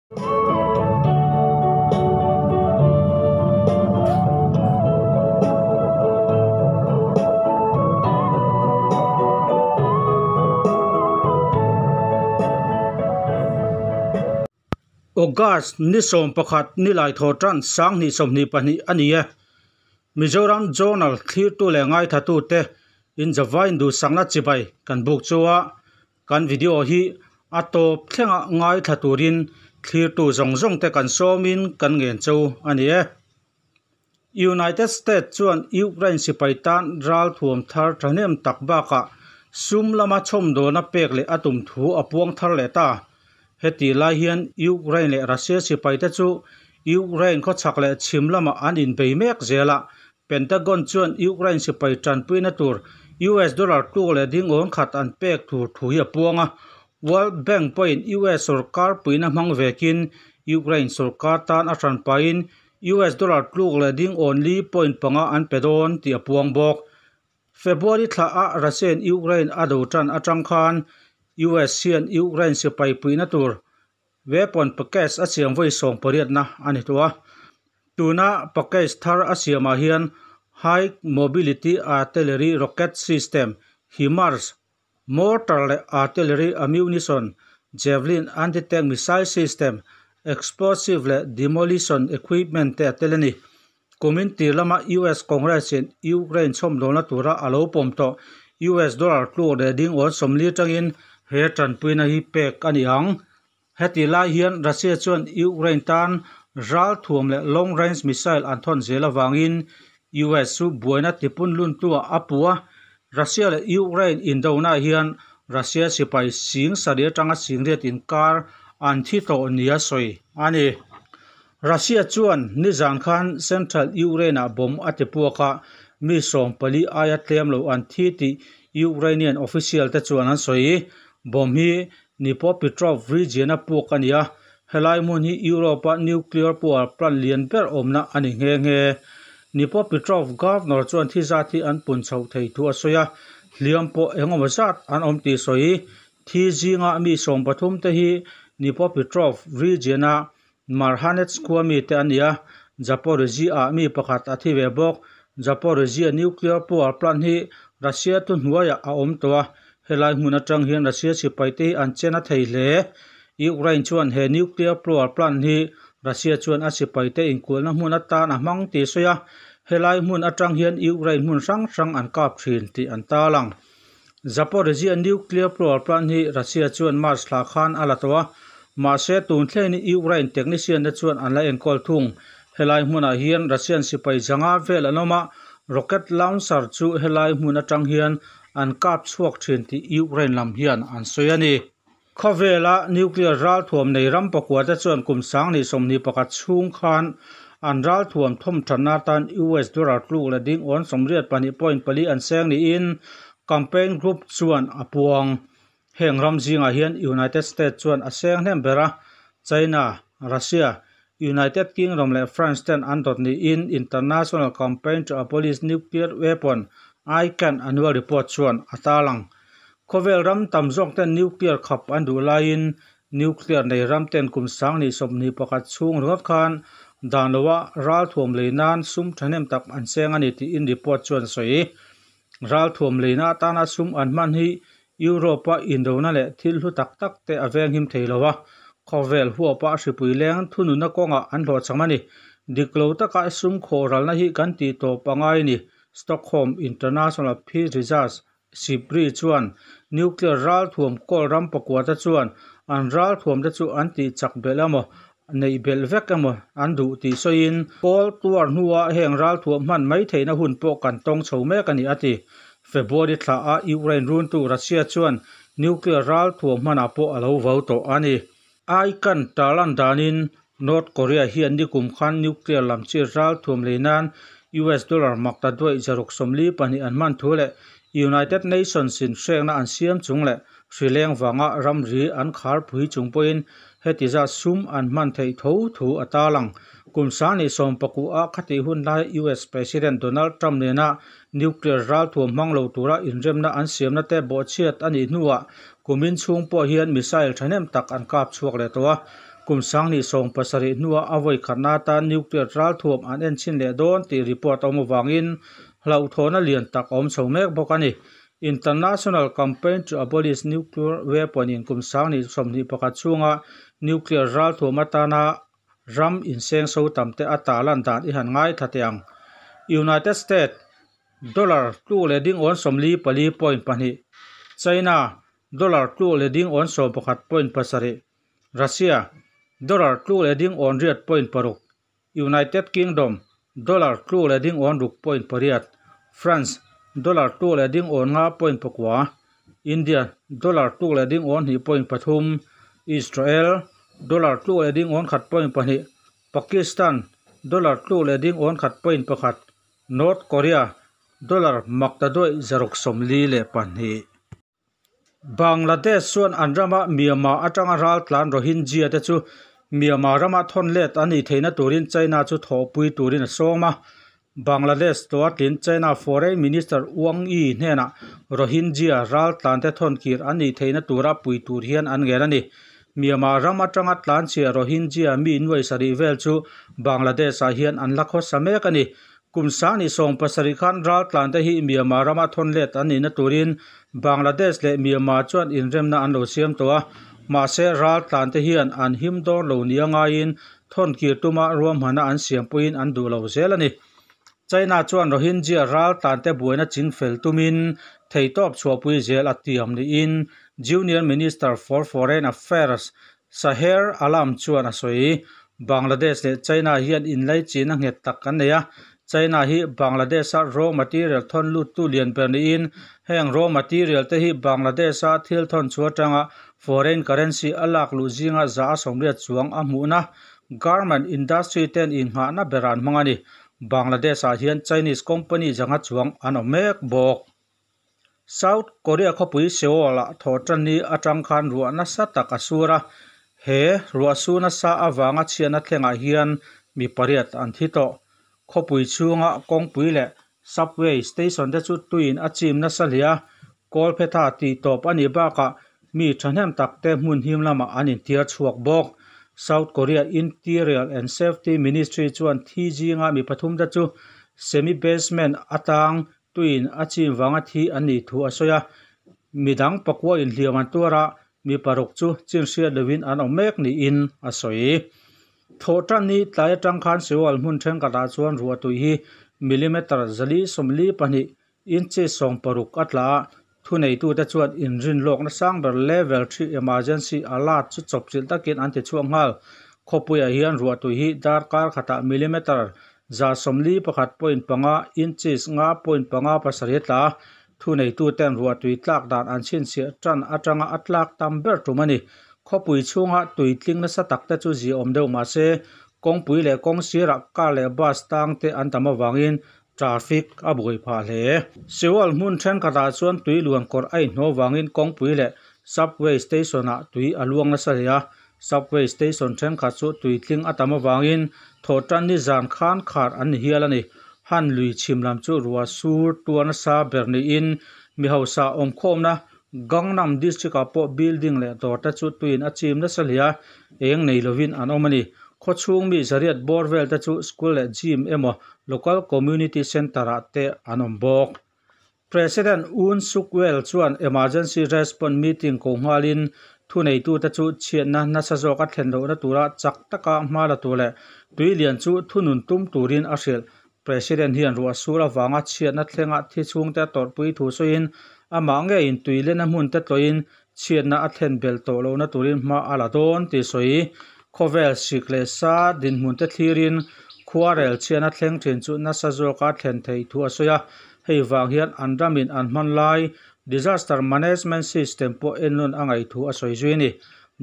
August ni 11 nilai thaw tan 2022 a ni e. Mizoram Journal thlirtu leh ngaithlatute in zavain duhsakna chibai kan buk chu a. Kan video hi a tawp thlenga ngaithla turin thlirtu zawng zawng te kan sawmin kan ngen cho a ni e. United States chuan Ukraine sipai tan ral thuam thar thahnem tak bakah sum lama chhawmdawlna pek leh a tum thu a puang thar leh ta. Heti lai hian Ukraine leh Russia sipai te chu Ukraine khawchhak leh chhim lamah an inbei mek zel a. Pentagon chuan Ukraine sipai tanpuina tur US dollar tluk leh ding awn khat an pek tur thu hi a puang a. World Bank pawhin US sorkar puina hmang vekin Ukraine sorkar tan a hranpahin US dollar tluk leh ding awn li point panga an pe dawn tih a puang bawk. February thla a Russian Ukraine a do tan atang khan US hian Ukraine sipai puina tur weapon package a siam vawi 18 na ani to a. Tuna package thar a siamah hian High Mobility Artillery Rocket System HIMARS Mortar leh Artillery Ammunition Javelin Anti-Tank Missile System Explosive leh Demolition Equipment te a tel a ni. Kumin tir lama US Congress in Ukraine chhawmdawlna tura a lo pawm tawh US dollar tluk leh ding awn 40 tangin he tanpuina hi pek a ni ang. Heti lai hian Russia chuan Ukraine tan ral thuam leh long range missile an thawn zel awangin US chu buaina tipun lun tua a pu a. Russia leh Ukraine indona hian Russia sipai sing sari atanga singriat inkar an thi tawh nia sawi a ni. Russia chuan nizan khan Central Ukraine ah bomb a ti puak a, mi 14 aia tlem lo an thi tih Ukrainian official te chuan an sawi. Bomb hi Dnipropetrovsk region a puak a ni a, helai hmun hi Europe a nuclear power plant lian ber awmna a ni nghe nghe. Dnipropetrovsk governor chuan thi zat hi an pun chho thei thu a sawi a, hliam pawh engemaw zat an awm tih sawi. Thi zinga mi 13 te hi Dnipropetrovsk region a Marhanets khua mi te an ni a, Zaporizhzhia ah mi pakhat a thi ve bawk. Zaporizhzhia nuclear power plant hi Russia thu hnuaiah a awm tawh a, helai hmun atang hian Russia sipai te hi an chen a thei hle. Ukraine chuan he nuclear power plant hi Russia chuan a sipai te inkulhna hmun atan a hmang tih sawi a, helai hmun atang hian Ukraine hmun hrang hrang an kap thin tih an tarlang. Zaporizhzhia nuclear power plant hi Russia chuan March thla khan a la tawh a, mahse tun thleng ni Ukraine technician te chuan an la enkawl thung. Helai hmunah hian Russian sipai zanga vel an awm a, rocket launcher chu helai hmun atang hian an kap chhuak thin tih Ukraine lam hian an sawi a ni. Khawvela nuclear ral thuam nei ram pakua te chuan kum 2021 chhung khan an ral thuam thawm thatna tan US dollar tluk leh ding awn 82.4 an seng niin campaign group chuan a puang. Heng ram zingah hian United States chuan a seng hnem ber a, China, Russia, United Kingdom leh France ten an dawt niin International Campaign to Abolish Nuclear Weapon ICAN annual report chuan a tarlang. Khawvel ram tam zawk ten nuclear khap an duh laiin nuclear nei ram ten kum 2021 chhung ringawt khan dan loa ral thuam lei nan sum thahnem tak an seng a ni tiin report chuan sawi. Ral thuam leina atana sum an hman hi Europe a indona leh thil hlu tak tak te a veng him thei lo a, khawvel huapa hripui leng thununa kawngah an hlawhchham a ni. Dik lo taka sum khawhralna hi kan tih tawp a ngai ni. Stockholm International Peace Research SIPRI chuan nuclear ral thuam kawl ram pakua te chuan an ral thuam te chu an tih chak belh emaw neih belh vek emaw an duh tih sawiin Cold War hnua heng ral thuam hman mai theihna hun pawh kan tawng chho mek a ni a ti. February thla a Ukraine runtu Russia chuan nuclear ral thuam hmanah pawh a lo vau tawh a ni. ICAN tarlan danin North Korea hian nikum khan nuclear lam chi ral thuam lei nan US dollar makta duai zaruk 42 an hman thu leh United Nations in hrekna an siam chung leh hrileng wanga ramri an khar pui chung pawhin heti za sum an hman thei tho thu a tarlang. Kum 2019 a khati hun lai US President Donald Trump nena nuclear ral thuam hmang lo tura inremna an siamna te bawhchhiat ani hnuah kumin chhung pawh hian missile thahnem tak an kap chhuak leh tawh a. Kum 2070 hnua a vawi khatna atan nuclear ralthuam an en chhin leh dawn tih report a awm avangin hlauhthawhna lian tak a awm chho mek bawk a ni. International Campaign to Abolish Nuclear Weapon in kum 2021 chhunga nuclear ralthuam atana ram insengso tam te a tarlan dan i han ngaithla teh ang. United States dollar 1.44.2, China dollar 1.91.7, Russia dollar 1.8.6, United Kingdom dollar 1.6.8, France dollar 1.5.9, India dollar 1.3, Israel dollar 1.2, Pakistan dollar 1.1, North Korea dollar 8,642. Bangladesh chuan an rama Myanmar atanga raltlan Rohingya te chu Myanmar rama thawn let an nih theihna turin China chu thawhpui turin a sawm a. Bangladesh tuatlin China Foreign Minister Wang Yi hnenah Rohingya raltlan te thawn kir an nih theihna tura pui tur hian an ngen a ni. Myanmar ram atanga tlanchhia Rohingya mi nuai sarih vel chu Bangladesh ah hian an la khawsa mek a ni. Kum 2070 khan raltlan te hi Myanmar rama thawn let an nihna turin Bangladesh leh Myanmar chuan inremna an lo siam tawh a. Mahse raltlan te hian an him dawn lo nia ngaiin thawn kir tuma ruahmanna an siam pawhin an duh lo zel a ni. China chuan Rohingya raltlan te buaina chingfel tumin theitawp chhuahpui zel a tiam niin Junior Minister for Foreign Affairs Zaher Alam chuan a sawi. Bangladesh leh China hian inlaichin a nghet tak an nei a. China hi Bangladesh-a raw material thawn luttu lian ber niin heng raw material te hi Bangladesh-a thil thawn chu atanga foreign currency a lak luh zinga za a sawmriat chuang a hmuhna garment industry ten innghahna ber an hmang a ni. Bangladesh-ah hian Chinese company zanga chuang an awm mek bawk. South Korea khawpui Seoul-ah thawhtanni atang khan ruah nasa tak a sur a. He ruah su nasa avanga chhiatna thlengah hian mi pariat an thi tawh. Khawpui chhunga kawngpui leh subway station te chu tuiin a chim nasa hle a. Kawlphetha tih tawp a nih bakah mi thahnem tak te hmun him lamah an inthiar chhuak bawk. South Korea Interior and Safety Ministry chuan thi zinga mi pathum te chu semi-basement atang tuiin a chim vanga thi an nih thu a sawi a. Midang pakua inhliam an tuar a, mi paruk chu chin hriat lovin an awm mek niin a sawi. Thawhtanni tlai atang khan Seoul hmun thenkhatah chuan ruah tui hi millimeter 442 inches 60 a tla a. Thuneitute chuan inrin lawkna sang ber level 3 emergency alert chu chawpchilh takin an ti chhuak nghal. Khawpuiah hian ruah tui hi darkar khatah millimeter 141.5 inches 5.57 a tla a. Thuneituten ruah tui tlak dan an chhinchhiah tan atanga a tlak tam ber tum a ni. Khawpui chhunga tui tling nasa tak te chu zia awm deuh mahse kawngpui leh kawng sirah car leh bus tang te an tam avangin traffic a buai phah hle. Seoul hmun thenkhatah chuan tui luan kawr a inhnuai avangin kawngpui leh subway station-ah tui a luang nasa hle a. Subway station thenkhat chu tui tling a tam avangin thawhtanni zan khan khar an ni hial a ni. Han lui chhim lam chu ruah sur tuar nasa ber niin mi hausa awm khawmna Gangnam district-ah pawh building leh dawr te chu tuiin a chim nasa hle a, eng nei lovin an awm a ni. Khawchhung mi zariat bawr vel te chu school leh gym emaw local community center-ah te an awm bawk. President Yoon Suk Yeol chuan emergency response meeting ko nghalin thuneitute chu chhiatna nasa zawk a thlen lohna tura chak taka hma la tur leh tui lian chu thunun tum turin a hrilh. President hian ruah sur avanga chhiatna thlenga thi chhungte tawrhpui thu sawiin amah ngeiin tui lena hmun te tlawhin chhiatna a thlen bel tawh lohna turin hma a la dawn tih sawi. Khawvel sik leh sa dinhmun te thlirin khuarel chhiatna thleng thin chu nasa zawka thlen thei thu a sawi a. Hei vang hian an ramin an hman lai disaster management system pawh ennawn a ngaih thu a sawi zui a ni.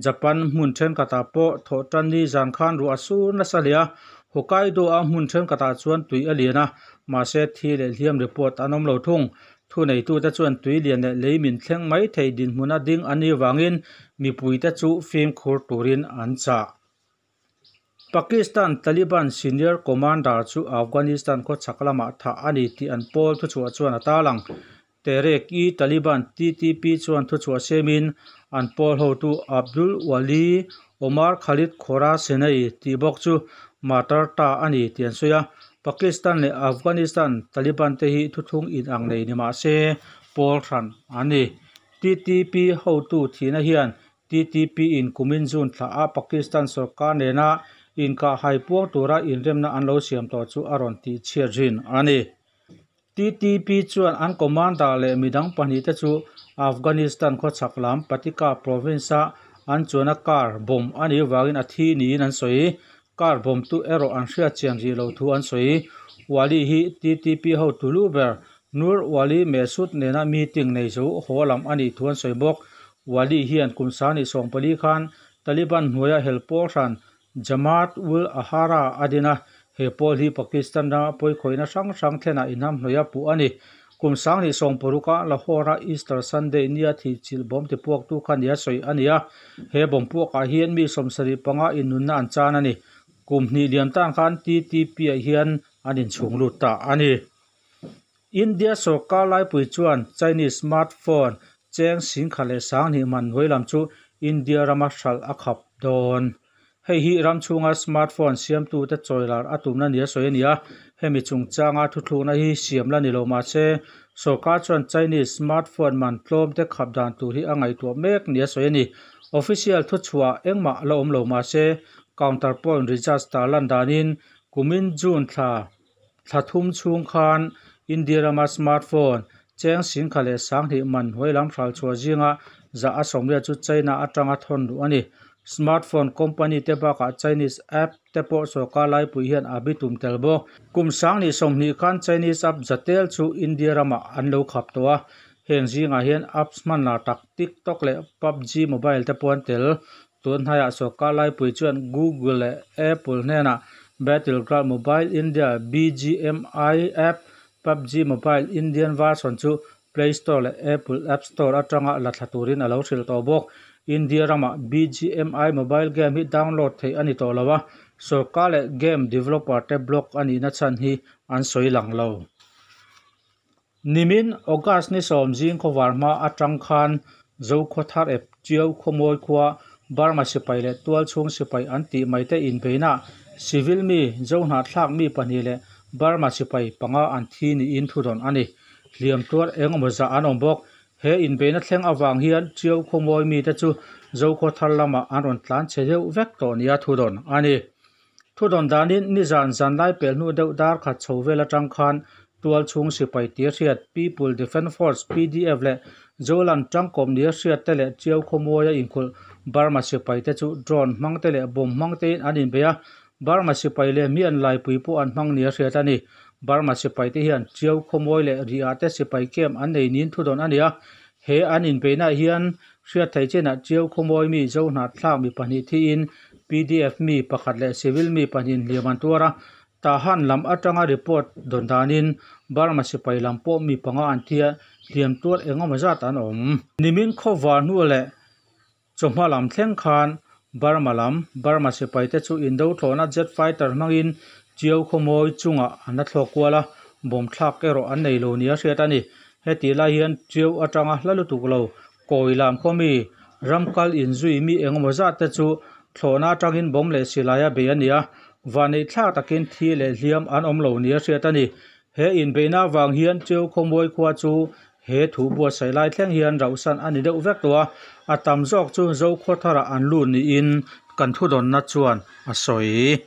Japan hmun thenkhatah pawh thawhtanni zan khan ruah sur nasa hle a. Hokkaido a hmun thenkhatah chuan tui a lian a, mahse thi leh hliam report an awm lo thung. Thuneitute chuan tui lian leh leimin thleng mai thei dinhmuna ding an nih avangin mipuite chu fimkhur turin an chah. Pakistan Taliban senior commander chu Afghanistan khawchhak lamah thah a ni tih an pawl thuchhuah chuan a tarlang. Tehreek-i-Taliban TTP chuan thuchhuah siamin an pawl hotu Abdul Wali Omar Khalid Khorasanei tih bawk chu martar ta a ni tih an sawi a. Pakistan leh Afghanistan Taliban te hi thuthlung inang nei ni mah se pawl hran an ni. TTP hotu thihna hian TTP in kumin June thla a Pakistan sorkar nena inkahhai puang tura inremna an lo siam tawh chu a rawn tihchhiat rin a ni. TTP chuan an commander leh midang pahnihte chu Afghanistan khawchhak lam Paktika province-a an chuanna car bomb a nih avangin a thi niin an sawi. Car bomb tu erawh an hriatchian rih loh thu an sawi. Wali hi TTP hotu lu ber Nur Wali Mehsud nena meeting nei zo haw lam a nih thu an sawi bawk. Wali hian kum 2014 khan Taliban hnuaia hel pawl hran Jamaat-ul-Ahrar a din a, he pawl hi Pakistan rama pawikhawihna hrang hrang thlenah inhamhnawih a puh a ni. Kum 2016-a Lahore-a Easter Sunday nia thihchilh bomb tipuaktu kha nia sawi a ni a, he bomb puakah hian mi 75 in nunna an chan a ni. Kum hnih liam tan khan TTP-ah hian an inchhung lut ta a ni. India sorkar laipui chuan Chinese smartphone cheng 10,002 man hnuai lam chu India rama hralh a khap dawn. Hei hi ram chhunga smartphone siamtute chawilar a tumna nia sawi a ni a, hemi chungchanga thuthlukna hi siam la ni lo mah se sorkar chuan Chinese smartphone man tlawm te khap dan tur hi a ngaihtuah mek nia sawi a ni. Official thuchhuah engmah la awm lo mah se Counterpoint Research tarlan danin kumin June thla thla thum chhung khan India rama smartphone cheng 10,002 man hnuai lam hral chhuah zinga 100% chu China atanga thawn luh a ni. Smartphone company te bakah Chinese app te pawh sorkar laipui hian a bitum tel bawk. Kum 2020 khan Chinese app zatel chu India ramah an lo khap tawh a, heng zingah hian apps hman lar tak TikTok leh PUBG Mobile te pawh an tel. Tun hnaiah sorkar laipui chuan Google leh Apple hnenah Battleground Mobile India BGMI app PUBG Mobile Indian version chu Play Store leh Apple App Store atanga la thla turin a lo hrilh tawh bawk. India ramah BGMI mobile game hi download theih a ni tawh lo a, sorkar leh game developer te block a nihna chhan hi an sawi lang lo. Nimin August ni 10 zing khawvar hma atang khan Zokhawthar ep Tiau Khawmawi khua Burma sipai leh tualchhung sipai an tih mai te inbeihna civil mi Zohnahthlak mi pahnih leh Burma sipai panga an thi niin thudawn a ni. Hliam tuar engemaw zah an awm bawk. He inbeihna thleng avang hian Tiau Khawmawi mite chu Zokhawthar lamah an rawn tlan chhe deuh vek tawh nia thudawn a ni. Thudawn danin nizan zanlai pel hnu deuh dar khat chho vel atang khan tualchhung sipai tia hriat People Defence Force, PDF, leh Zoland tangkawp nia hriat te leh Tiau Khawmawia inkhulh Burma sipai te chu drone hmang te leh bomb hmang tein an inbei a, Burma sipai leh mi an laipui pawh an hmang nia hriat a ni. Burma sipai te hian Tiau Khawmawi leh Rihah te sipai camp an nei niin thudawn a ni a, he an inbeihnaah hian hriat theih chinah Tiau Khawmawi mi Zohnahthlak mi pahnih thiin PDF mi pakhat leh civil mi pahnih hliam an tuar a, Tahan lam atanga report dawn danin Burma sipai lam pawh mi panga an thi a, hliam tuar engemaw zat an awm. Nimin khawvar hnu leh chawhma lam thleng khan Burma lam Burma sipai te chu indo thlawhna jet fighter hmangin Tiau Khawmawi chungah an la thlawk kual a, bomb thlak erawh an nei lo nia hriat a ni. Hetih lai hian Tiau atanga hla lutuk lo Kawi lam khawmi ramkal inzui mi engemaw zat te chu thlawhna atangin bomb leh silaia bei a ni a, vanneih thlak takin thi leh hliam an awm lo nia hriat a ni. He inbeihna avang hian Tiau Khawmawi khua chu he thu buatsaih lai thleng hian rauhsan a ni deuh vek tawh a, a tam zawk chu Zokhawtharah an lut niin kan thudawnna chuan a sawi.